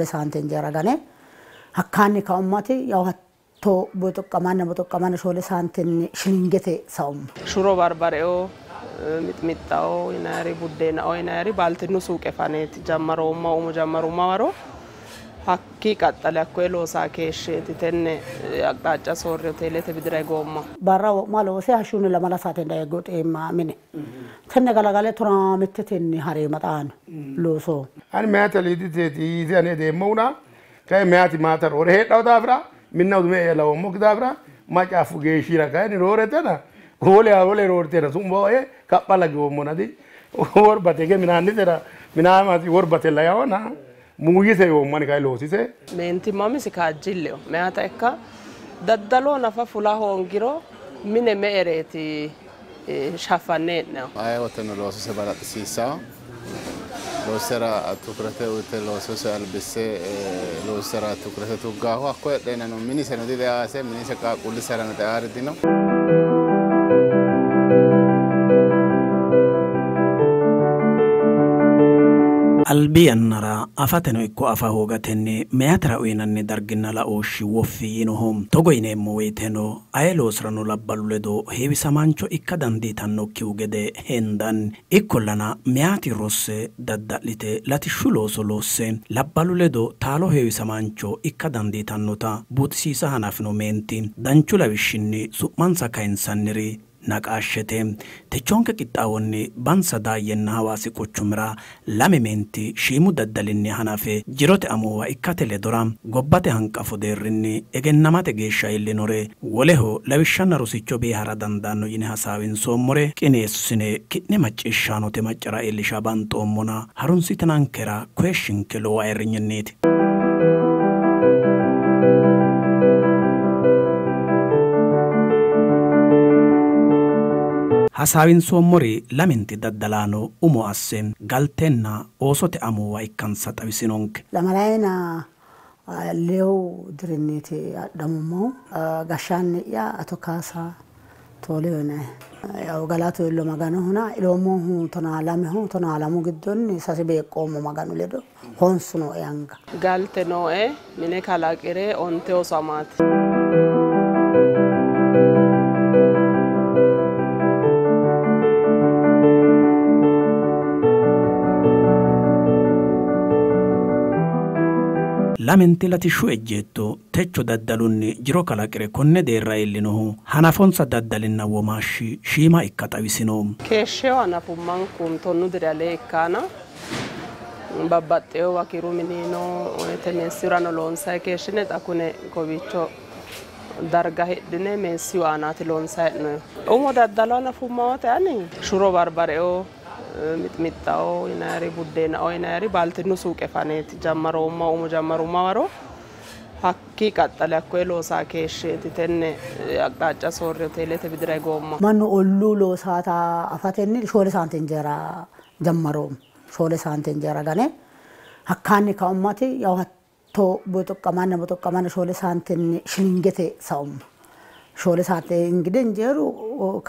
shoole saante injeera gane hakkaanni kaummati yaw hatto boxoqqamanna boxoqqamanna shoole saantenni shilingete saumma. Shuro barbareo mixmixxao yinayri buddeenao yinayri baaltinnu suuqe faneeti jammaroomma umo jammarumma waro hakki qaxxale hakkoye loosaa keeshsheeti tenne aqxaacca soorre hoteelete widira higoomma. Barra wo'ma loose hashshunni 2 saate daye goxeemma mine. Tenne galagale 15tenni hareema xaano looso. Ani meyaate aliiditeeti yiite ane edeemmahuna kayi meyaati maata roore heedhawo daafira minna udume lawoommokki daafira macaafu geeshshira kayinni rooretena wole wole roortena su'ma kapha lagewoommona di worbate ge minaannisera minaamasi worbatella yawana muuyise yoommani kayi loosise. Meentimma umisi kaajjilleho meyaata ikka daddaloo nafa fula hoongiro mine me'ereeti shaffanne hee'nayihu. Aye woteno loosose balaxisiissawo loosera tukurete uyite loosose albisse loosera tukurete tuggaahu hakko heedheenano miniseno dideaase minise qaaqquulliserano xeaari dino. Albi yannara afateno ikko afa hoogatenni meyaatera uyinanni darginna laooshshi woffi yiinoho. Togo yineemmo woyteno aye loosirano labballu ledo heewisamaancho ikka dandiitannokkihu gede hendanni. Ikkollana meyaati rosse dadda'lite latishshu looso loosse labballu ledo taalo heewisamaancho ikka dandiitannota buuxisiisa hanafino meenti danchu lawishshinni su'mansa kayinsanniri naqaashshete. Techonke qixxaawonni Bansa Daayyenna Hawaasi quchumira lame meenti shiimu daddalinni hanafe jirote amuwa ikkate ledora gobbate hanqafo deerrinni egennamate geeshsha iillinore woleho lawishshanna rosicho beehara dandaanno yine hasaawinsoommore qineessine ki'ne macciishshaanote maccara iillisha banxoommona harunsitinankera koyishshinke lowo ayirrinyinniiti. Hasaawinsoommori lamenti daddalaano umo asse galtenna oosote amuwa ikkansa xawisinonke. Lamalayina leewu dirinniiti adhamummohu. Gashshaanni'ya Ato Kaasa Tooleho yinayi. Yaw galatu illo Maganohona iloommohu 12ho 12 giddonni 3 beeqqoommo Maganu ledo honsu nooe anga. Galte nooe mine kalaqire 9 ooso amaati. Lamenti latishshu ejjeetto techo daddalunni jiro kalaqire konne deerra iillinohu hanafonsa daddalinna womaashshi shiima ikka xawisino. Keeshsheho hanafummanku 10 diri alee ikkaana babbaxxeyowa kiru minino woyte meessirano loonsayi keeshshine xa kune kowiicho darga hidhine meessiyu aanaati loonsayi hee'noyihu. Umo daddalo hanafumma wote ani shuro barbareo mixmixxao yinayri buddeenao yinayri baaltinnu suuqe faneeti jammaroomma umo jammarumma waro hakki qaxxale hakkoye loosaa keeshsheeti tenne aqxaacca soorre hoteelete widira higoomma. Mannu olluu loosaata afatenni 4 saante injeera jammaroomma. 4 saante injeera gane hakkaanni kaummati yaw hatto boxoqqamanna boxoqqamanna 4 saantenni shilingete saumma. 4 saante ingide injeeru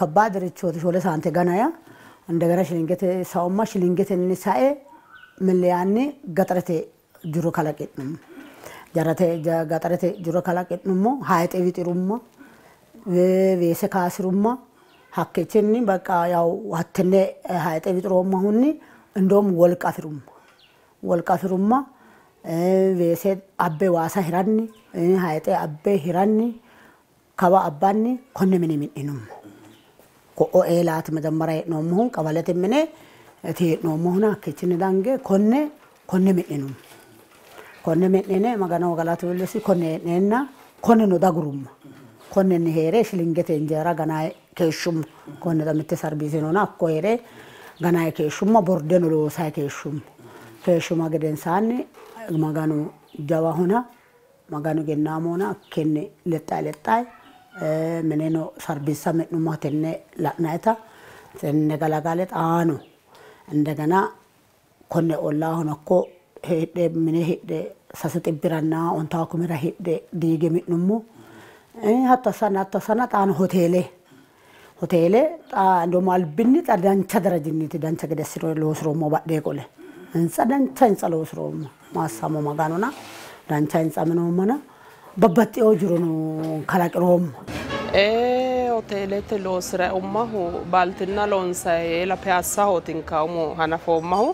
kabbaadirichooti 4 saante ganaya እንደገና ሽሊንገቴ ሳውማ ሽሊንገቴኒ ሳኤ ምልያኒ ገጠረቴ ጅሮ ካላቄጥኑም ጀረቴ ገጠረቴ ጅሮ ካላቄጥኑሞ ሃይጤ ቢጥሩማ ዌሴ ካስሩማ ሀኬችኒ በቃ ያው ሀትኔ ሃይጤ ቢጥሮማ ሁኒ እንደውም ወልቃ ፍሩማ ወልቃ ፍሩማ ዌሴ አቤ ዋሳ ሂራኒ ሃይጤ አቤ ሂራኒ ከባ አባኒ ኮነ ምን ምን ko'o eelaati መጀመሪያ hee'noommohu qabalete mine eti hee'noommohuna hakkiichinni dange konne konne mi'ninummo. Konne mi'nine Maganoho galatu iillosi konne hee'neenna konneno dagurummo. Konnenni heere shilingete injeera ganaye keeshshummo. Konne xa mitte sarbiise noona hakko heere ganaye keeshshummo bordeno loosayi keeshshummo. Keeshshumma gedensaanni Maganu jawahona Maganu gennaamohona hakkiinni lexxayi lexxayi mineno sarbiissa mi'nummo tenne la'nayita tenne galagale xaano እንደገና konne ollaahono hakko heedhe mine hidhe 3 xibbiranna 50 kumira hidhe diige mi'nummo. Hatto assanna hatto assanna xaano hoteele hoteele xa እንደውም albinni xa dancha darajinniiti dancha gede assire loosiroommo badhee qole. ህንጻ dancha ህንጻ loosiroomma maassamo Maganuna dancha ህንጻ minoommana babbaxxewo jirono kalaqiroomma. Hoteelete loosira ummahu baaltinna loonsayi eela piyaassahotinka umo hanafoommahu.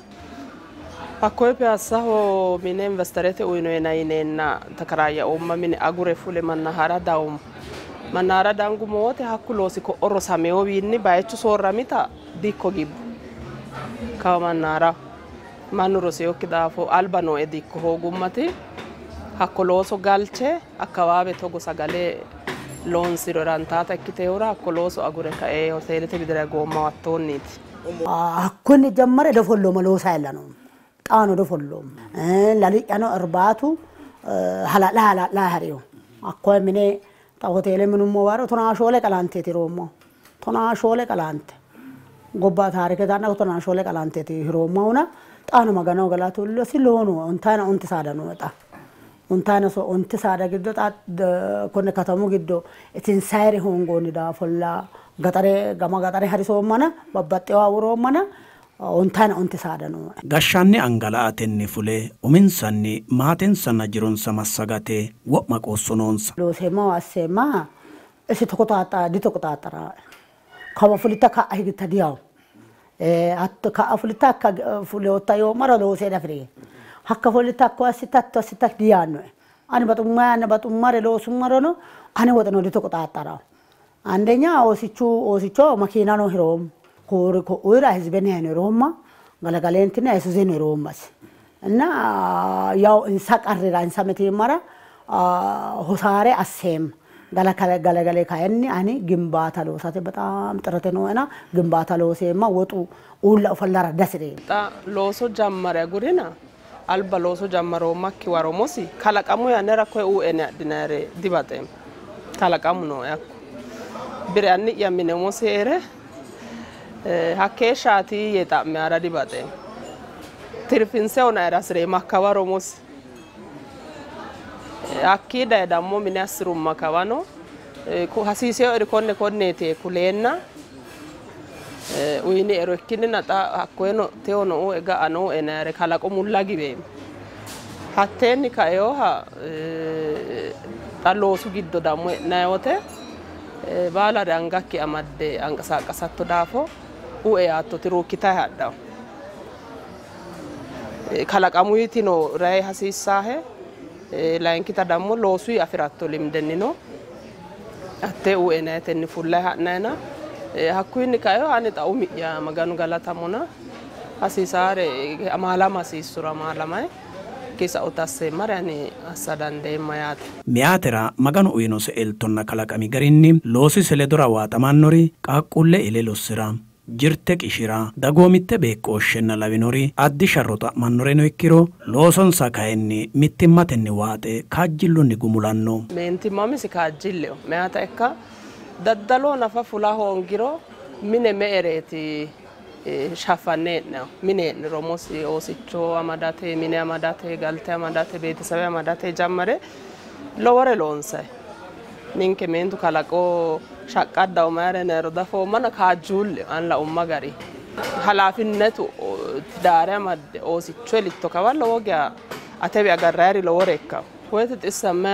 Hakkoye piyaassaho mine investerete uyinoyena yineenna takaraayyaoomma mine agure fule mannahara dawumma. Mannahara dangummo wote hakku loosi ko'o rosameyowiinni bayichu soorramita dikko gibbu. Kawa mannahara mannu roseyokki daafo alba nooe dikko hoogummati hakko looso galche akkawaawe togo sagale loonsiro rantaata ikkitehura hakko looso agure kae hoteelete widira goomma wattoonniiti. Hakkunni jammare dofollooma loosa yella no xaano dofollooma lali'yano irbaatu hala'la hala'la hariyo hakkoye mine xa hoteele minummo waro 14 qalanteeti hiroommo 14 qalante gobba taarike tanna 14 qalanteeti hiroommahuna xaano Magano galatullosi loonu ontayina onte saada nooe xa ontayina so onte saada giddo xa konne katamu giddo itinsayire hoongoonni daafolla gaxare gama gaxare harisoommana babbaxxewa woroommana ontayina onte saada nooe. Gashshaanni anga la''atenni fule uminsanni maatensanna jironsa massagate wo'ma qoosso noonsa. Looseemma asseemma isi toqoxaaxxa ditoqoxaaxxara kawa fulitta ka'a higitta diyawu hatto ka'a fulitta hakka fulootta yoommaro loosee dafire hakka fulitta hakko assitta hatto assitta diyaannoe ani baxumma yanna baxummare loosummarono ane woxeno ditoqoxaaxxara አንደኛ oosichu oosicho makiinano hiroomma ko'uyira hizbeni hayno hiroomma galagalentinna Ayisuuzeno hiroommasi እና ያው insa qarrira insa mitiimmara hosaare asseemma galagale kayinni ani ግንባታ loosate በጣም ጥረቴ nooena ግንባታ looseemma woxu uulla ofollara dihasireemma. Xa looso jammare agurina alba looso jammaroommakki waro umosi kalaqamu yannara koye u'ene adhinayire dibaxeemma kalaqamu nooe hakku bire anni'ya mine umosi heere hakkeeshshaati yee xa'me hara dibaxeemma tirfinse honayira hasireemma hakka waro umosi hakkii daye dammo mine assirumma kawano hasiiseyoeri konne konneeti yee kuleenna uyini ero ikkinnina xa hakkoyeno tewono u'e ga'ano u'e nayire kalaqo mulla giweemma hatteenni kaeyoha xa loosu giddo dammo e'nayi wote baalare angakki amadde anqasaaqasatto daafo u'e yaattoti ruukkitayi hadhawo. Kalaqamuyitino rayi hasiissaahe layinkita dammo loosuyi afiratto limdennino hattee u'e nayetenni fullayi ha'nayina hakkuyinni kaeyo ani xa umi'ya Maganu galatamona hasiisaare amaalama hasiissuro amaalamayi kisa'u asseemmare ani assa dandeemma yaate. Meyaatera Maganu uyinose eltonna kalaqami garinni loosise ledora waaxamannori qaaqquulle ile lossira jirte qishira dagoomitte beeqqooshshenna lawinori addi sharro xa'mannoreno ikkiro loosonsa kayinni mittimmatenni waaxe kaajjillunni gumulanno. Meentimma umisi kaajjilleho meyaata ikka daddalo nafa fula hoongiro mine me'ereeti shaffanne hee'nayihu mine hee'niro umosi oosicho amadate mine amadate galte amadate beetesawe amadate jammare lowore loonsayi ninke meentu kalaqo shaqqaddaho mayira yinayiro dafoommana kaajjuulle ani laumma gari halaafinnetu tidaare amadde oosicho elitto kawa lowo geya atewi agarrayiri lowore ikkawo woyte xissamma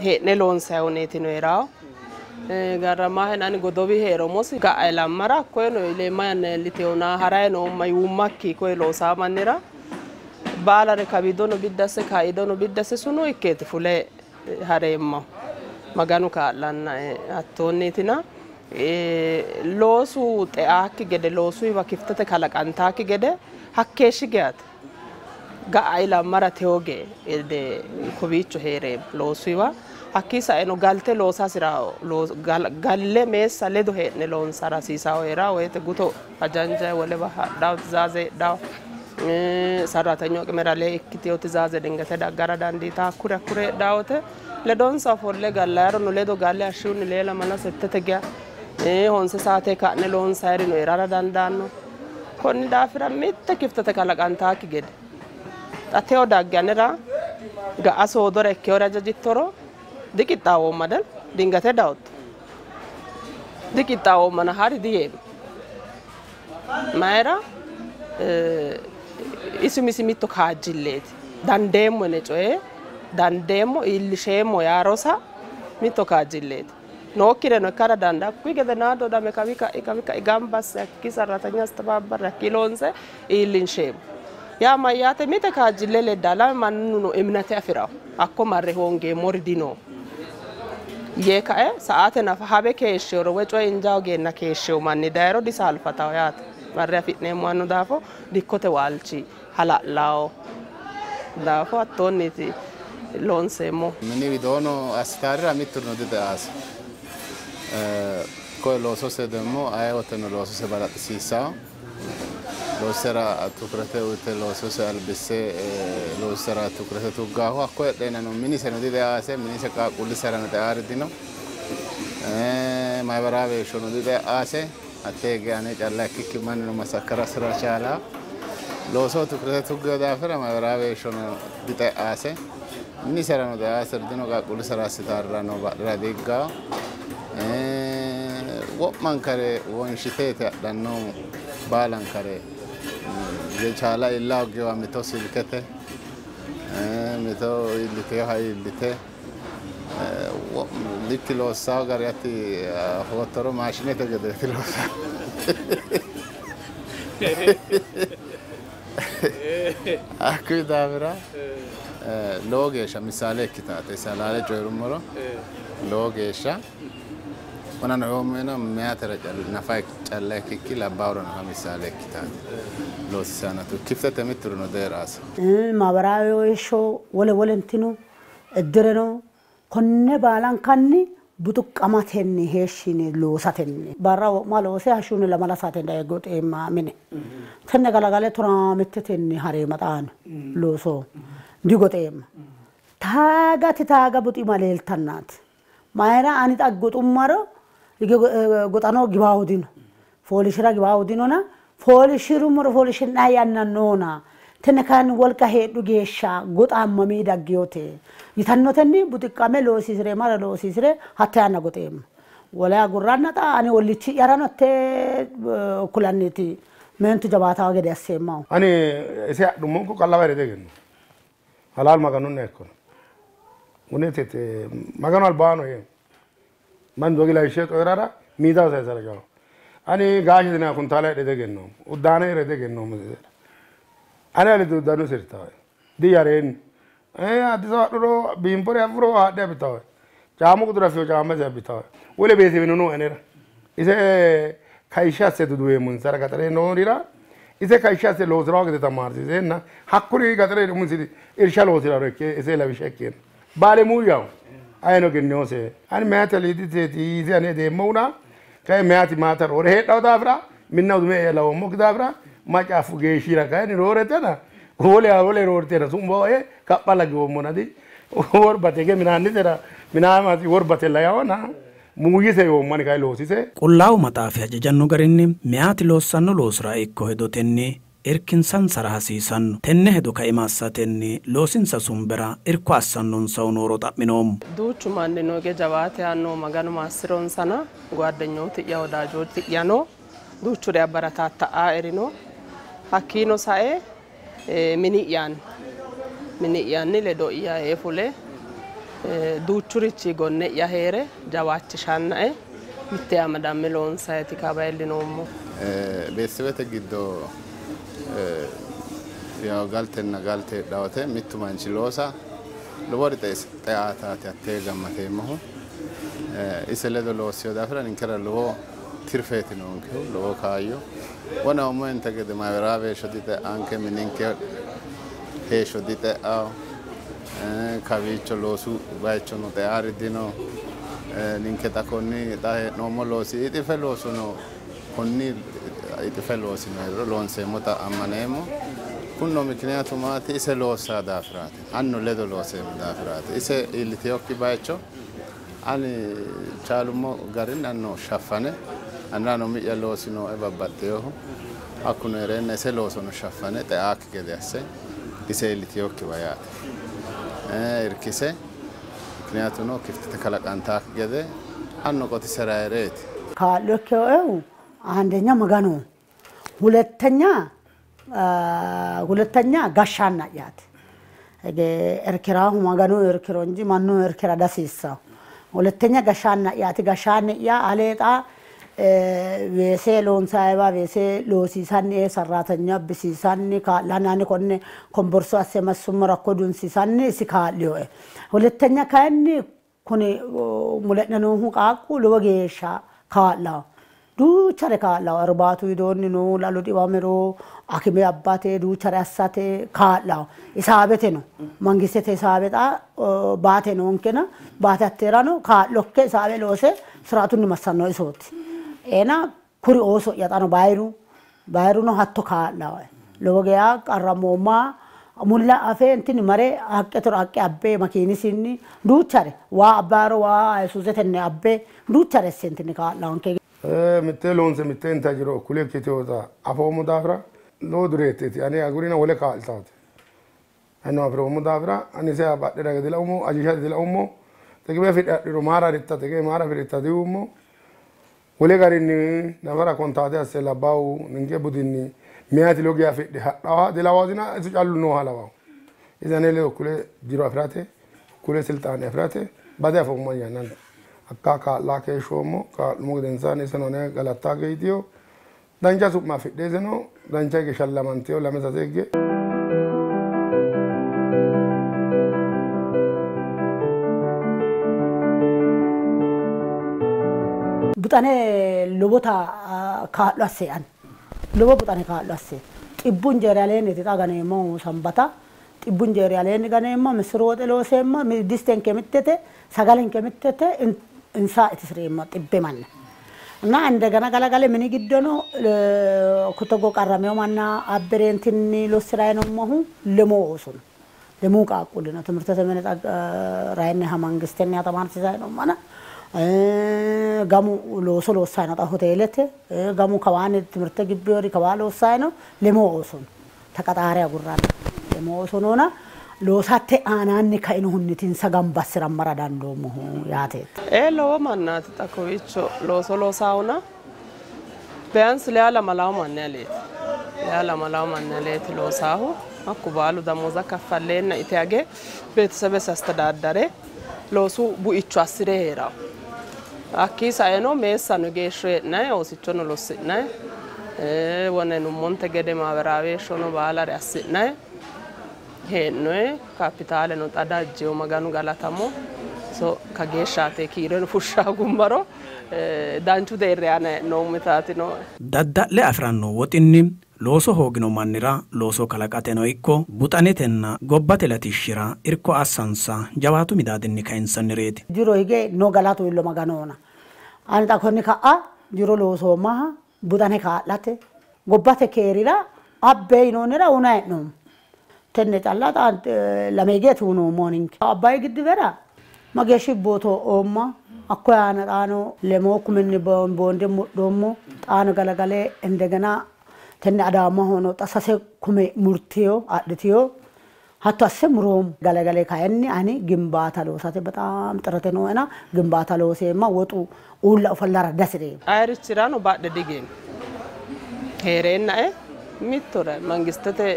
hee'ne loonsayi huneetino heerawo garramahen ani godowi heeromosi ga'a ilammara hakkoyeno ileemma yanna iilliteyona harayi noomma yuummakki koye loosaa mannira baalare kawiidono biddi asse kaiidono biddi asse sunu ikkeeti fule hareemmahu Maganu kaa'lannae hattoonniitina loosu xe'aakki gede loosuyiwa kiftete kalaqantaakki gede hakkeeshshi geyate ga'a ilammara tewo gede kowiicho heereemma loosuyiwa hakkii saeno galte loosa hasirawo galle meessa ledo hee'ne loonsara hasiisawo heerawo woyte guto hajanjayi wolewa hadhawo tizaaze heedhawo sarratenyo qimera lee ikkiteyo tizaaze dingete daggara dandiitawo hakkuri hakkuri heedhawo wote ledonsa ofolle gallayirono ledo galle hashshunni lee lamala settete geya honse saate ka'ne loonsayirino heerara dandaanno konni daafira mitte kiftete kalaqantaakki gede xa tewo dagge anera ga'a soodora ikkeyore hajajittoro diqixxaawoomma del dingate dawotto diqixxaawoommana hari diyeemma mayira Isi umisi mitto kaajjilleeti. Dandeemmo yine coye dandeemmo iillisheemmo yaa rosa mitto kaajjilleeti. Nookkireno ikkara dandaanno. Hakkuyi gedenaa dodame kawi ka'i kawi ka'i gamba asse hakkii sarratanya astabaabbarre hakkii loonse iillinsheemmo. Yaa mayyaate mite kaajjille leddaa lame mannuno eminate afirawo. Hakko marre hoongeemmori dino. Yee kae sa'aate nafa habe keeshsheworo woyi coye injaawo geenna keeshshewo manni dayiro disaalfatawo yaate. Marre afi'neemmo annu daafo dikkote waalchi hala'lawo daafo hattoonniiti loonseemmo. Mini widoono assitaarira mitturino dixeaase. Koye loosose demmo ayeewoteno loosose balaxisiissawo. Loosera tukurete uyite loosose albisse loosera tukurete tuggaahu hakko heedheenano miniseno dixeaase minise qaaqquulliserano xeaari dino. Mayibaraawe heeshshono dixeaase hattee hige ane calla ikkikki mannuno masakkarasira chaalaa. Looso tukurete tuggeyo daafira mayibaraawe heeshshono dixeaase miniserano xeaaseri dino qaaqquullisera assitaarrano badhera diggawo. Wo'mankare wonshiteeti adhanno baalankare chaala iilla hoggewa mito silkete mito iilliteyoha iillite likki loossawo gari ati hoottoro maashinete gedeeti loossawo. Hakkuyi daafira lowo geeshsha misaale ikkitaate ise halaale coyirummoro lowo geeshsha onano yoommoena meyatera nafa calla ikkikki labbaahura nafa misaale ikkitaate loosisaanatu kiftete mitturino deeraase. ማህበራዊ heeshsho wole wolentino iddireno konne baalankanni buxuqqamatenni heeshshine loosatenni barra wo'ma loose hashshunni lamala saatenni daye goxeemma mine tenne galagale toramittetenni hareema xaano looso digoxeemma taagate taaga buxima leeltannaati mayira ani xa goxummaro goxano giwaahu dino foolishira giwaahu dinona foolishirummoro foolishi'nanni yanna noona tenne kayinni wolqa heedhu geeshsha goxaammamii daggeyote yitannotenni buxiqqame loosiisire mara loosiisire hatte yanna goxeemma. Wole agurranna xa ani ollichi'yarano hatte kulanniiti meentu jawaatawo gede asseemmahu. Ani ise adhummonku qallawa heere diegenno. Halaalu Maganunniha ikkono. Unetete Maganu albaano yee mannu dogi lawishsha coyi'rara miidaho sayisara jawaho. Ani gaashe dina kuntaala hidhe diegennoommo. Uddaane hire diegennoommo. Ane aliti uddano sirtawe diyareenni Addis Ababa hadhuro biinfore affuro haadhe abbitawe caammu quxure affeyo caammase abbitawe wole beetewino no anera ise kayishsha asse duduweemmo insara gaxare noorira ise kayishsha asse loosirawo gede tamaarsiiseenna hakkuri gaxare umisi irsha loosiraro ikke ise lawishsha ikkeenna baale muuyyaho ayeno egenninose ani meyate aliiditeeti yiise ane edeemmohuna kayi meyati maata roore heedhawo daafira minna udume e lawoommokki daafira macca geeshshira kayinni rooretena wole wole roortena su'ma kapha lagewoommona di worbate hige minaannisera minaamasi worbatella yaawona muuyise yoommani kayi loosise. Qullaawu Maxaafi hajajanno garinni meyaati loossanno loosira ikko hedotenni irkinsansara hasiisanno. Tenne hedo kaima assatenni loosinsa sumbera irko assannonsahu nooro xa'minoommo. Duuchu manni no hige jawaate yaanno Maganu maassironsana guwaddanyooti'ya wodaajooti'ya no duuchuri abbarataatta'a erino hakkiino sae mini'yanni ledo'ya ee fule duuchurichi gonne'ya heere jawaachishannae mitte amadamme loonsayti kawa iillinoommo. Beetesebete giddo yaw galtenna galte heedhawote mittu manchi loosa lowori xeaataati hattee gammateemmohu. Ise ledo loosseyo daafira ninkera lowo tirfeeti noonkehu lowo kaayyo. Wona umoente gede mayibaraawe heeshsho dixe'anke mininke heeshsho dixe'awo kawiicho loosu bayichono xeaari dino. Ninke xa konni xa hee'noommo loosi ixife loosono konni ixife loosino heeriro loonseemmota ammaneemmo. Kunno mikiniyaatu maati ise loossaa daafiraati annu ledo looseemmo daafiraati ise iilliteyokki bayicho ani chaalummo garinni anno shaffane annerano umi'ya loosi nooe babbaxxeyohu hakkuno heereenna ise loosono shaffane xeaakki gede asse ise iilliteyokkiwa yaate irkise mikiniyaatuno kiftete kalaqantaakki gede annu qotisera heereeti. Kaa'lo ikkeyoehu አንደኛ መጋኑ፣ ሁለተኛ ሁለተኛ ጋሻናያት ኤርኪራሁ ማጋኑ ኤርኪሮ እንጂ ማኑ ኤርኪራ ደሲሳ ሁለተኛ ጋሻናያት ጋሻንያ አሌጣ ዌሴ ሎንሳይባ ዌሴ ሎሲሳኒ ሰራተኛ ብሲሳኒ ካላናኒ ኮኔ ኮምቦርሶ አሰመሱም ረኮ ዱንሲሳኒ ሲካሊዮ ሁለተኛ ካኒ ኩኒ ሙለነኑ ቃቁ ለወጌሻ ካላ duuchare kaa'lawo arbaatu widoonni no lalu dhiwamiro akime abbate duuchare assate kaa'lawo isaabete no mangistete isaabe xa baate noonkena baate hatteerano kaa'lokke isaabe loose siraatunni massanno isooti ena kuri ooso'ya xa no bayiru bayiruno hatto kaa'lawo lowo geya qarramoomma mulla afe እንትን መሬ haqqe toro haqqe abbe makiinisinni duuchare waa abbaaro waa ayisuuzetenni abbe duuchare esse እንትን kaa'lawonke mitte loonse mitte inta jiro kule ikkiteyoota afoommo daafira lowo dureetteeti ane agurina wole kaa'litaate anno afiroommo daafira ani se badhe dage dilaummo ajisha dilaummo xeqibe fidhe adhiro maara ritta xeqibe maara fidhitta diwummo wole garinni nafara kontaate asse labbaahu ninke budinni meyati lowo geya fidhe hadhawa dilawaatina isu callu nooha lawahu isi ane ledo kule jiro afirate kule silxaane afirate bade afoommo yannante akka kaa'laa keeshshoommo kaa'lumo gedensaanni iseno ane galattaa geeyitiyo dancha su'ma afidhe iseno dancha hige shallamanteyo lame sase higge buxane lowota kaa'lo asse ani lowo buxane kaa'lo asse xibbu injeeri aleenniiti xa ganeemmohu sanbata xibbu injeeri aleenni ganeemmo misir woxe looseemmo distenke mittete sagalenke mittete insa itisireemmo xibbe manna እና እንደገና ገለገለ mini giddono togo qarrameyo manna abbereentinni lossiray noommohu lemo ooso no lemu qaaqquulli no timirtete mine rayinniha mangistenniha tamaarsiisay noommana gamu looso loossay no xa hoteelete gamu kawaanni timirte gibbiyori kawaa loossay no lemo ooso no taqaxaare agurranna lemo ooso noona loosate aanaanni kainohunni tinsa gamba assirammara dandoommohu yaateeti. Ee lowo mannaati xa kowiicho looso loosaahuna ቢያንስ ሊያ lamalawu manni aleeti ሊያ lamalawu manni aleeti loosaahu hakku baalu damooza kaffalleenna ite age beetesebesi astedaaddare loosu buicho assire heerawo hakkii saeno meessano geeshsho hee'nayi oosichono lossi'nayi wone nummonte gede maaberaawe heeshshono baalare assi'nayi hee'noyi kapitaaleno xa dajjeyo maganu galatamo so kageeshshaate kiireno fushshaa gummaro danchu deerri aana hee'noommo yitaati nooe. Dadda'le afiranno woxinni looso hoogino mannira looso kalaqateno ikko buxanetenna gobbate latishshira irko assansa jawaatu midaadinni kayinsannireeti. Jiro hige no galatu illo maganoona ani xa konni ka'a jiro loosoommaha buxane kaa'late gobbate keerira abbe yinoonnira una hee'noommo tenne calla xa lame higeeti unoommo ninke Abbayi giddibera mageeshshi booto oomma hakko aana xaano lemoo kuminni boonde mudhoommo xaano galagale እንደገና tenne Adaamahono xa sase kume murtiyo adhitiyo hatto asse muroommo galagale kayinni ani ግንባታ loosate በጣም ጥረቴ nooena ግንባታ looseemma woxu uulla ofollara dihasireemmo. Ayirichirano badhe digeemmo heereennae mittore mangistete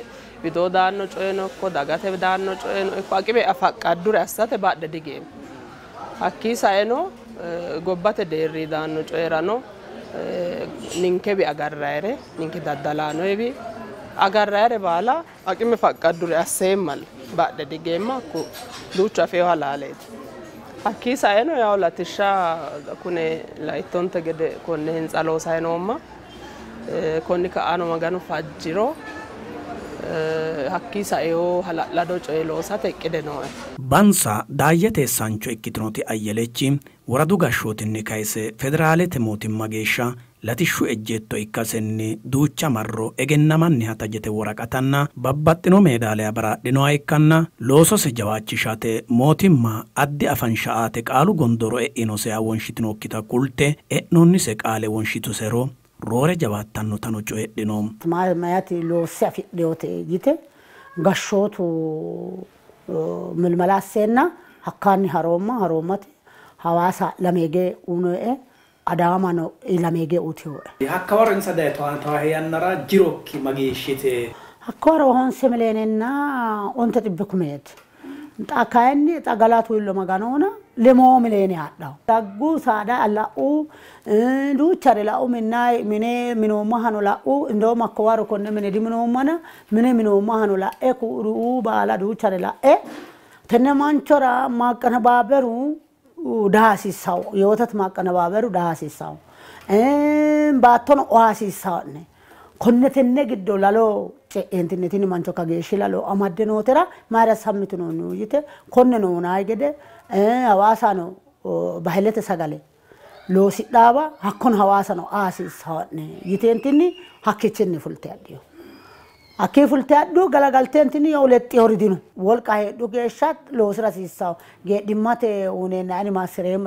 widoo daanno coyeno ikko dagate daanno coyeno ikko aqime afaqqaddure assate badhe digeemmo hakkii saeno gobbate deerri daanno coyirano ninkebi agarrayire ninke daddalaanoebi agarrayire baala aqime faqqaddure asseemmalle badhe digeemma hakku duuchu afeyo halaaleeti. Hakkii saeno yaw latishsha kune laittonte gede konne hintsa loosayi noomma konni ka'ano maganu fajjiro hakkii saeyo hala'lado coye loosate iqqide nooe. Bansa daayyate sancho ikkitinoti Ayyelechi woradu gashshootinni kayise federaalete mootimma geeshsha latishshu ejjeetto ikkasenni duucha marro egennamanniha tajete woraqatanna babbaxxino meedaaliya baraadhinoha ikkanna loosose jawaachishate mootimma addi afansha aate qaalu gondoro e'inoseha wonshitinokkita kulte e'noonnise qaale wonshitusero roore jawaattannotano coyidhino. Mayati loosse afidhiyote yite gashshootu milmala asseenna hakkaanni haroomma haroommate Hawaasa lame hige unoe Adaamano ilame geutiyoe. Hakkawaro insa daye towaantawa yannara jirokki mageeshshite? Hakkawaro 9 miliyeenenna 9 kumeeti. Xa kayinni xa galatu illo Maganoona 5 miliyeene hadhawo. Daggu saada la'u duuchare la'u minna mine minoommahano la'u indooma hakkawaro konne mine diminoommana mine minoommahano la'e ku'u baala duuchare la'e tenne manchora maaqqanabaaberu ዳሲሳው የወተት ማቀነባበሩ ዳሲሳው ባቶን ኦሃሲሳውነ ኮነተነ ግዶ ላሎ ጨንትነቲን ማንቾ ካጌሽ ላሎ አማደኖተራ ማራ ሳምቱ ነው ነው ይተ ኮነ ነው ናይገደ ሐዋሳ ነው ባህለተ ሰጋለ ሎሲዳባ ሀኮን ሐዋሳ ነው አሲሳውነ ይተንትኒ ሀከቸን ፉልተ ያዲዮ አኬ ፉልተ ያዱ ገላጋልተንትኒ የሁለት ይወርዲኑ ወልቃ ሄዱ ጌሻት ሎስራ ሲሳው ጌዲማቴ ኡኔና አኒ ማስሬማ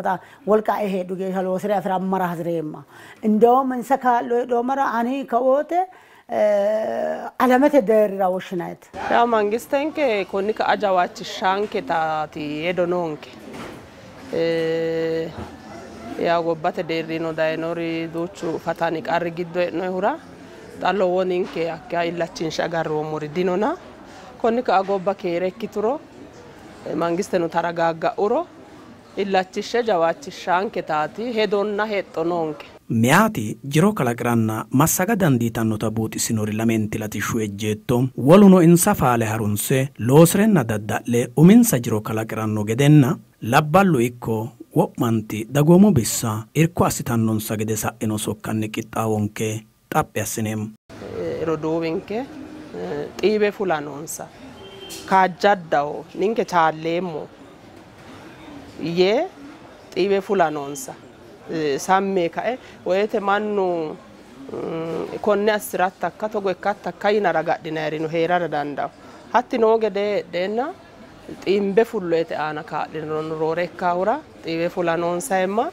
ወልቃ ሄዱ ጌሻ ሎስራ ፍራመራ ሀዝሬማ እንደውም እንሰካሎ ሄዶ መራ አኒ ከወተ አለመተ ደርራ ወሽናይት ያው መንግስተንከ ኮኒ ከአጃዋች ሻንከ ታቲ ሄዶ ኖንከ ያው ጎባተ ደሪኖ ዳይኖሪ ዱቹ ፈታኒ ቀር ጊዶ ነው ሁራ xa lowo ninke hakka illachinshe agarroommori dinona konni ka'a gobba keere ikkituro mangisteno taragaagga'uro illachishshe jawaachishshanketaati hedonna hexxo noonke. Meyaati jiro kalaqiranna massaga dandiitannota buuxisinori lamenti latishshu ejjeetto woluno insa faale harunse loosirenna dadda'le uminsa jiro kalaqiranno gedenna labballu ikko wo'manti dagoomu bissa irko assitannonsa gede sa'ino sokkanni qixxaawonke xaphi assineemmo. Roduuwinke xiibe fula noonsa kaajjaddaho ninke chaalleemmo yee xiibe fula noonsa samme kae woyte mannu konne assirattakka togo ikkattakka yinara gadhinayirino heerara dandawo hatti noo gede heedheenna xiimbe fulloyete aana kaa'linono roore ikkaahura xiibe fula noonsa hemma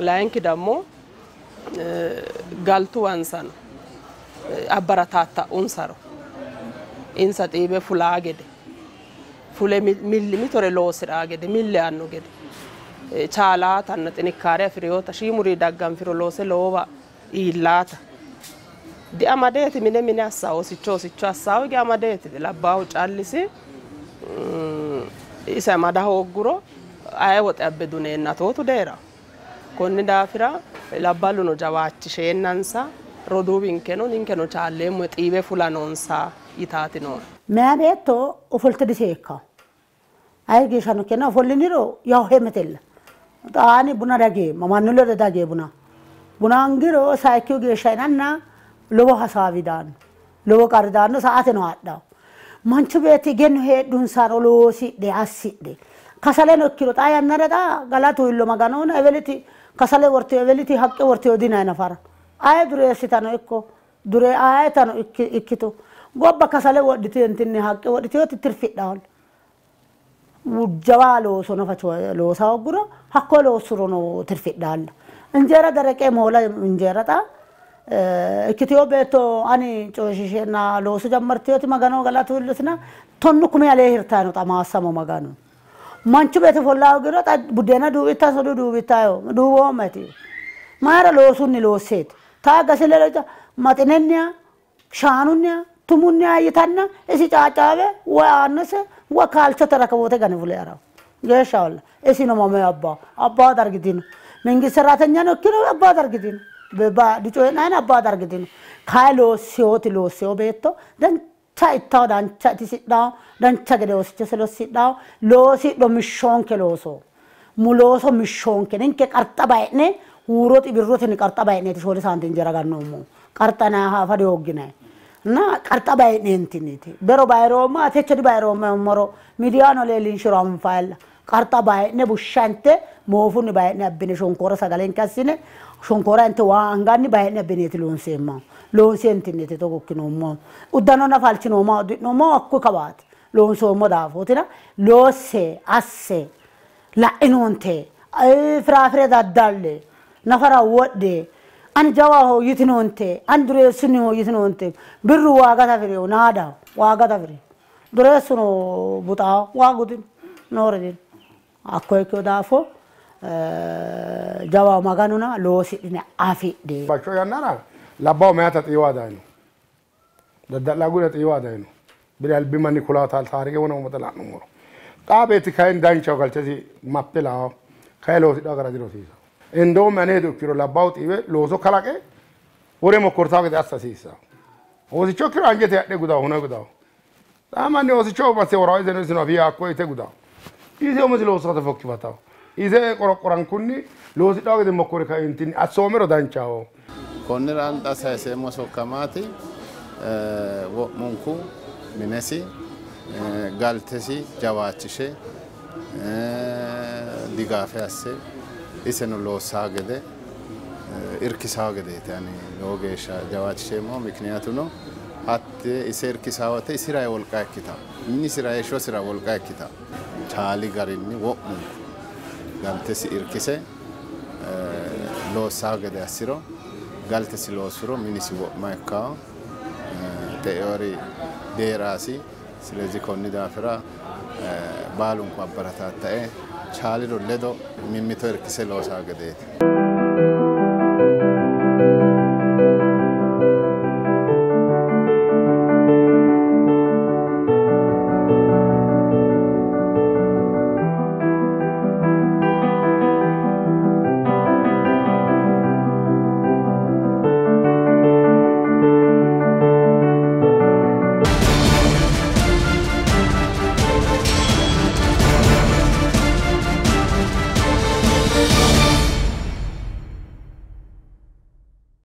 layinki dammo galtuwansano abbaratatta'unsaro insa xiibe fulaa gede fule milli mitore loosiraa gede mille anno gede chaalaatanna xinikaare afiriyoota shiimuri dagganfiro loose lowowa iillaata diamadeeti mine mine assaa oosicho oosicho assaawo hige amadeeti labbaahu callisi ise amada hoogguro aye woxe abbe duneenna tootu deera konni daafira labballuno jawaachisheenansa roduuwinkeno ninkeno chaalleemmo xiibe fula noonsa yitaati noo. Meya beetto ofolte diseekkawo aye geeshshano ikkenna ofolliniro yawo hemetella xaani buna dageemma mannu ledo dagee buna buna angiro sayikkihu geeshsha yinanna lowo hasaawi daanno lowo qarri daanno sa'ateno hadhawo manchu beetti egenno heedhunsaro loosidhe assidhe kasaleno ikkiro xaa yannara xa galatu illo Maganoona eweliti kasale wortiyo eweliti haqqe wortiyo dinayi nafara aye dureessitano ikko dure ayetano ikkito gobba kasale wodhitentinni haqqe wodhiteyoti tirfidhawolla jawa looso nafa loosa hogguro hakko loossurono tirfidhaalla injeera dereqe moola injeera xa ikkiteyo beetto ani coyishiisheenna looso jammarteyoti Magano galatu illosina 10 kume alee hirtayi no xa maassamo Maganu manchu beetti ofollaa hoogiro xa buddeena duuwittanso duuwittayo duuwoommeti mayra loosunni loosseeti taa gase ledo maxinenniha shaanunniha tumunniha yitanna isi caaccaawe woy aannose woy kaalchote rakaboote gane fule harawo geeshshaholla isino mame abbaa abbaa dargitino mengist ሰራተኛ ነው ikkino abbaa dargitino dicoyi'nayina abbaa dargitino kayi loosseyoti loosseyo beetto dancha ittawo dancha itisidhawo dancha gede oosichose lossidhawo loosidho mishshoonke looso looso mishshoonke ninke qarxa bayi'ne huuro xibirrotenni qarxa bayi'neeti 4 saante injera gannoommohu qarxanayi afa dihoogginayi እና qarxa bayi'neentiniiti bero bayiroomma techo dibayiroomma yummoro miidiyaano leellinshiro anfayilla qarxa bayi'ne bushsha inte moofunni bayi'ne abbine shonkoora sagalenke assine shonkoora inte waa anganni bayi'ne abbineeti loonseemmahu loonseentinniiti togo ikkinoommohu uddano nafa halchinoomma udi'noommohu hakkuyi kawaati loonsoommo daafootina loosse asse la'inoonte firaafire daddalle nafara wodhe ani jawaho yitinoonte ani dureessunniho yitinoonte birru waaga tafireyo naadaho waaga tafireyo dureessuno buxaaho waagu dino noore dino hakko ikkeyo daafo Jawaho Maganuna loosidhine afidhe. Bashsho yannara labbahu meyata xiiwa dayino. Dadda'la gure xiiwa dayino. Bire albi manni kulaata taarike wona ummata la'nummoro. Xaa beetti kayinni danchaho galchesi mappe lao kayi loosidhaa gara dirosiisawo. Endoomme ane hedo ikkiro labbahu xiiwe looso kalaqe wore mokkortawo gede assa hasiissawo. Oosicho ikkiro anjete adhe gudawo hune gudawo. Xaa manni oosicho masse worawo iseno isino afii hakko ite gudawo. Ise umosi loosate fokkifatawo. Ise qoroqqorankunni loosidhawo gede mokkore kaintinni assoomero danchaho. Konnira xa sayiseemmo sokka maati wo'munku minesi galtesi jawaachishe digaafe asse iseno loossaa gede irkisaa gedeeti ani lowo geeshsha jawaachisheemmo. Mikniyatuno hatte ise irkisaa wote isira wolqa ikkita minisira heeshshosira wolqa ikkita chaali garinni wo'munku galtesi irkise loossaa gede assiro galtesi loosuro minisi wo'ma ikkawo xe'eori deeraasi. ስለዚህ konni daafira baalunku abbaratattae chaaliro ledo mimmito irkise loosaa gedeeti.